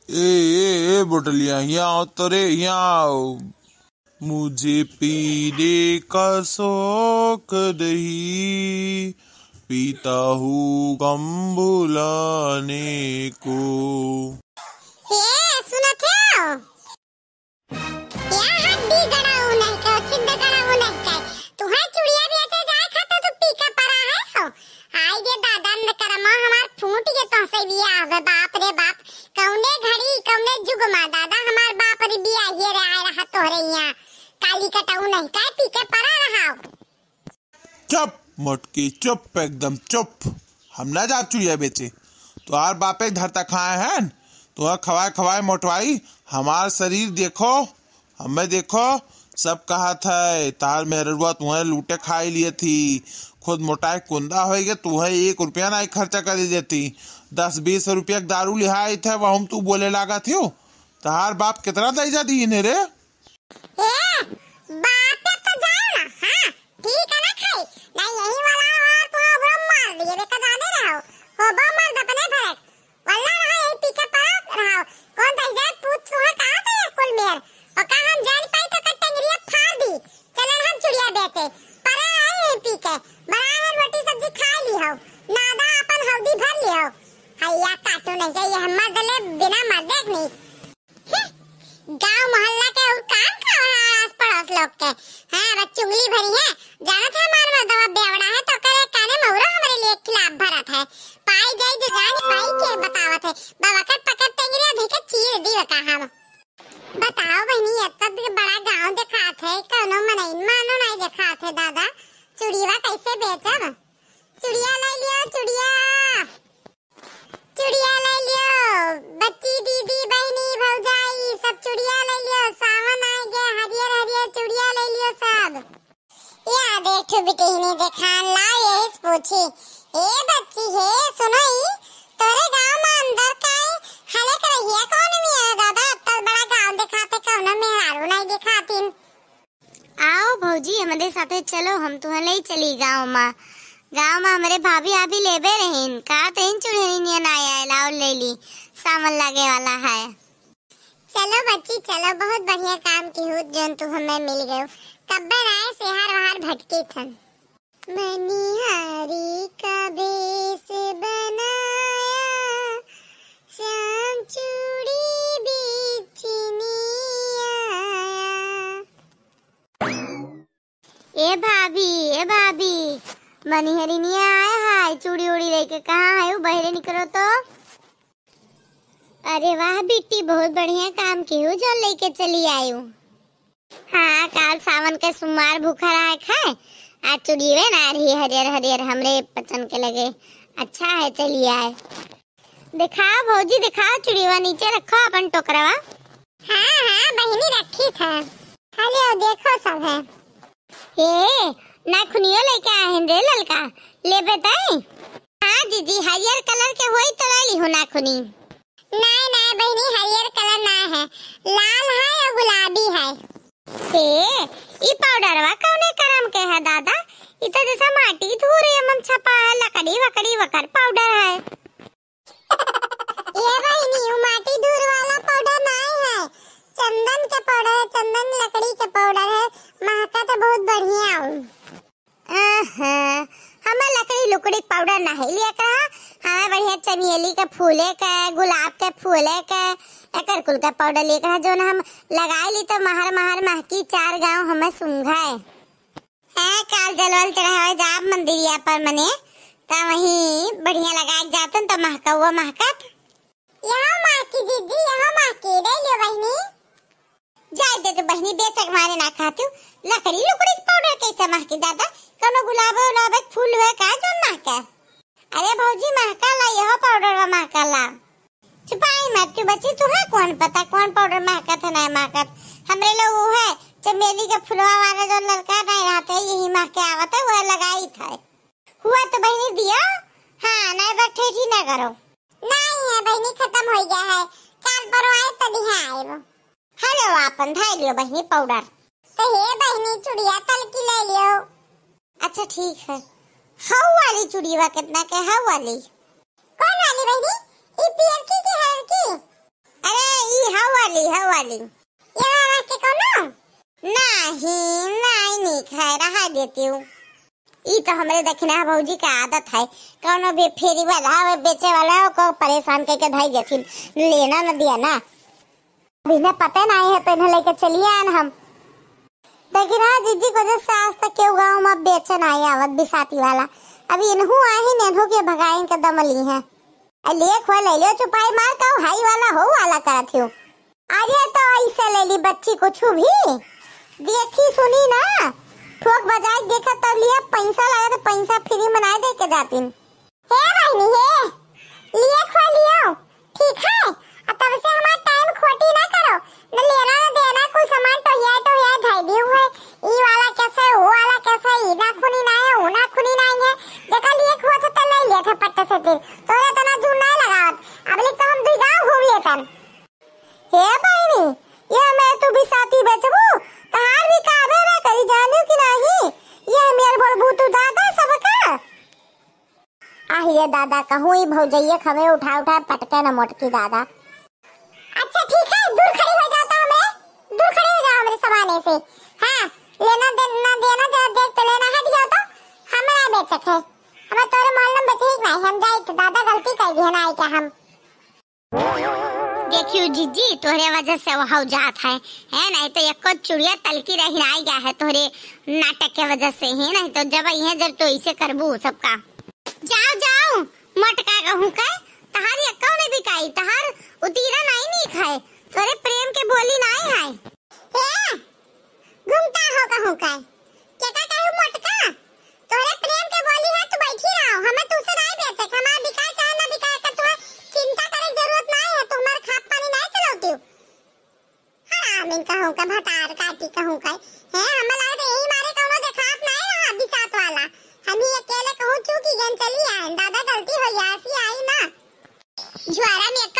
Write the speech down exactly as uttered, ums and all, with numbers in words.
ए, ए, ए, बोटलिया, हियाँ आओ तो रे, हियाँ आओ। मुझे पीने का शौक नहीं, पीता हूँ गम भुलाने को। हे, सुनत हो? या हड्डी गड़ाऊ नहीं के, छिद्द गड़ाऊ नहीं के। तुहे चुड़िया बेचे जाए खातिर तू पी के परा है हो। आई गे दादा, न करमा हमार फूट गे तोहसे बियाह बे, बाप रे बाप। कौने घड़ी, कौने जुग मा दादा हमार बाप रे बियाह ये रे आए रहा तोहरे यहाँ। काली कटाऊ नहीं के, पी के परा रहा हो। चुप मोटकी, चुप, एकदम चुप। हम ना जाब चुड़िया बेचे। तोहार बापे के धरता खाए हैं, तोहार खवाए खवाए मोटवाई। हमार शरीर देखो, हमें देखो, सब कहत है, तार मेहररुआ तुहें लूटे खाई लिए थी, खुद मोटाए कुंदा होई गे, तुहें एक रुपया नाहीं खर्चा करी देती। दस बीस रुपया के दारू लिहाई थे, वहम तू बोले लागत हो। तहार बाप कितना दई जा दीन है रे? ए, बाप पे तो जाओ ना, हाँ, ठीक है ना खाई, ना यही वाला हाथ वहाँ ओकरा मार दिए, बेटा जाने रहो, हो बा मर्द अपने भरत, वल्ला रहा यही पी के पड़ा रहो, कौन दहिजर पूत सुहा कहाँ थे ये कुल मेर, और का हम जान पाई तो का टंगरिया फाड़ दी, चलन हम चुड़िया बेचे, परे रहे यही पी के, बनाए है रोटी सब्जी खा ली हो, नादा अपन हौदी भर ली हो, हैया काटू नहीं के ये हम मर्द ले बिना मर्दे के नहीं। गांव मोहल्ला के और काम का है आस पड़ोस लोग के? हाँ, बस चुगली भरी है। जानत है हमार मर्दवा बेवड़ा है तो करे काने मौरो हमरे लिए खिलाफ भरत है। पाई जाई जो जान पाई के बतावत है। बवकर पकड़ टेंगरिया धई के चीर दी बका हम। बताओ बहनी, इतना बड़ा गांव दिखात है, कौनो मनई मानो नहीं दिखात है दादा। चुड़ीवा कैसे बेचब? चुड़िया ले लियो, चुड़िया। चुड़िया ले लियो, बच्ची, दीदी, बहनी, भौजाई, सब चुड़िया ले लियो। सावन आए गे, हरियर हरियर चुड़िया ले लियो सब। या देख ठो बिटिहनी देखान लाओ, यही से पूछी, ए बच्ची हे, सुनो ई, तोरे गांव में अंदर का है, हले के रहिया कौन में है दादा? अत्ता बड़ा गांव दिखाते, कौनो मेहरारू नहीं दिखातीन। आओ भौजी, हमरे साथे चलो, हम तुहें ले चली गाँव मा। गाँव मा हमरे भाभी आभी लेबे रहीन, का तहीन चुड़ैलिया नियन आए आए, लाओ ले ली, सावन लागे वाला है। चलो बच्ची, चलो, बहुत बढ़िया काम किहू, जौन तू हमें मिल गयो। कब्बे राय से हार वहार भटकी थन। मनिहारी का भेष बनाया, श्याम चूड़ी बेचने आया। ए भाभी, ए भाभी, मनिहरिनिया आए हाय, चूड़ी उड़ी लेके कहाँ है? वो बहरे निकलो तो। अरे वाह बिट्टी, बहुत बढ़िया काम किहू, जो लेके चली आयू। हाँ, काल सावन के सोमवार भूखा रहा खाए, आज चुड़ीवे ना रही हरियर हरियर, हमरे पचन के लगे। अच्छा है, चली आए। दिखाओ भौजी, दिखाओ, चुड़ीवा नीचे रखो अपन टोकरवा। हाँ, हाँ, बहिनी रखी था। हेलो, देखो सब है। ए, नाखुनियो लेके आए हैं रे ललका, लेबे तई? हाँ जीजी, हरियर कलर के होई तो ले ली हो नाखुनी। नाय, नाय बहिनी, हरियर कलर ना है, लाल है और गुलाबी है। ए, ई पाउडरवा कौने करम के है दादा? ई तो जैसा माटी धूर एमन छपा है, लकड़ी वकड़ी वकर पाउडर है। ए बहिनी, ऊ माटी धूर वाला पाउडर नाय है, चंदन के पाउडर है, चंदन लकड़ी के पाउडर है, महका तो बहुत बढ़िया हूँ। अहं, हमें लकड़ी लुकड़ी पाउडर नाहीं लिया करा, हमें बढ़िया चमेली के फूले के, गुलाब के फूले के, एकर कुल के पाउडर लिया करा, जौन हम लगाई ली तो महर महर महकी, चार गांव हमें सूंघाए। हाँ, काल जलवल चढ़ावे जाब मंदिरिया पर मने, त वहीं बढ़िया लगाए जातन त महकौआ महकत। यहो महकी जीजी, यहो महकी, ले लियो बहिनी। जाए दे तू बहिनी, बेचक मारे ना खातू, लकड़ी लुकड़ी के पाउडर कैसे महकी दादा? कौनो गुलाबे उलाबे के फूल हुए का जौन महके? अरे भौजी महका ला, यहो पाउडर बा महका ला। छुपाई मत तू बच्ची, तुहे कौन पता कौन पाउडर महकत है, नहीं महकत। हमरे लोग वो है चमेली के फुलवा वाला जो ललका नहीं रहते, यही महके आवत है, वह लगाई था। हुआ तो बहिनी दिया, हाँ, नहीं बैठे ही ना करो। नहीं है बहिनी, खत्म हो गया है, काल परवा आए तो दिहा आए वो। हेलो, आपन धाई लियो बहिनी पाउडर। तो हे बहिनी, चुड़िया तलकी ले लियो। अच्छा ठीक है। हऊ वाली चुड़ीवा कितना के, हऊ वाली? कौन वाली बहिनी? ई पियर की के हर की? अरे चली। यहाँ रख के कौनो? नहीं, नहीं, नहीं खाए, रहा देती हूँ। ई तो हमरे दखिना भौजी के आदत है, कौनो भी फेरी वाला हो, बेचे वाला हो, को परेशान करके धई जथिन, लेना न दिया ना। अब इन्हें पता नहीं है तो इन्हें लेके चलिए आन हम। लेकिन हाँ, जिज्जी की वजह से आज तक केहू गाँव में बेचे नहीं आवत बिसाती वाला। अब इनहू आही, इनहू के भगाइन के दम ली है। ए, लिए खोए ले लियो, चुपाई मार, कहू हाई वाला हो वाला करत हियो। अरे तो ऐसे ले ली बच्ची कुछ भी। देखी सुनी ना, ठोक बजाए देखा तब लिया, पैसा लगे तो पैसा फ्री में नाय दे के जातिन। हे बहिनी हे, लिए खोए लियो, ठीक है? आ तब से हमार टाइम खोटी ना करो, न लेना न देना, कुल सामान टोहिया टोहिया धई दियो है, ई वाला कैसे, वो वाला कैसे, ई ना खुनी ना है, वो ना खुनी ना है, जेका लिए खोए थे तो ले लिए थे पट्टे से दिन, तोरे तना जू ना लगावत, अब लिख तो हम दुई गाँव घूम लेतन। हे बहिनी, ये मैं तू भी साथी बेचबू, तहार भी काबे ना करी, जानियो कि नाही, ये मेर बोलबू तू दादा सबका। आह ये दादा, कहूँ ई भौजैया खवे उठा उठा पटके न मोटकी दादा। अच्छा ठीक है, दूर खड़ी हो जाओ तो हमरे, दूर खड़ी हो जाओ हमरे सामने से। हाँ, लेना देना, देना जब देख तो लेना हट जाओ तो, हमरा बेचक है। हमें तोरे मोहल्ला में बेचे ही नहीं, हम जाए तो दादा गलती कर दी है ना, आई क्या हम। देखियो जिज्जी, तोहरे वजह से वह जात है, है नहीं तो एको चुड़िया तलकी रही ना गया है तोहरे नाटक के वजह से ही, नहीं तो जब आई है जब तो इसे करबू सबका। जाओ जाओ, मोटका कहूँ के, तहार एको नहीं बिकाई, तहार उतीरा नहीं नीक है, तोहरे प्रेम के बोली नहीं है। ए, घुमटा हो कहूँ का? केका कहू मोटका? तोहरे प्रेम के बोली है, तू बैठी रहो। हमें तुझसे नहीं बेचे, हमारा बिकाए चाहे ना बिकाए, एकर तुम्हें चिंता करे के जरूरत नहीं है, तू हमारे खाद पानी नहीं चलौती हो। हरामिन कहूँ का, भतार काटी कहूँ का। हैं, हमें लगे तो यही मारे कौनो देखात नहीं रहा बिसात वाला। हम ही अकेले कहूँ चूकी गन चली आए, दादा गलती हो गया, ऐसी आई ना। ज्वारा में एक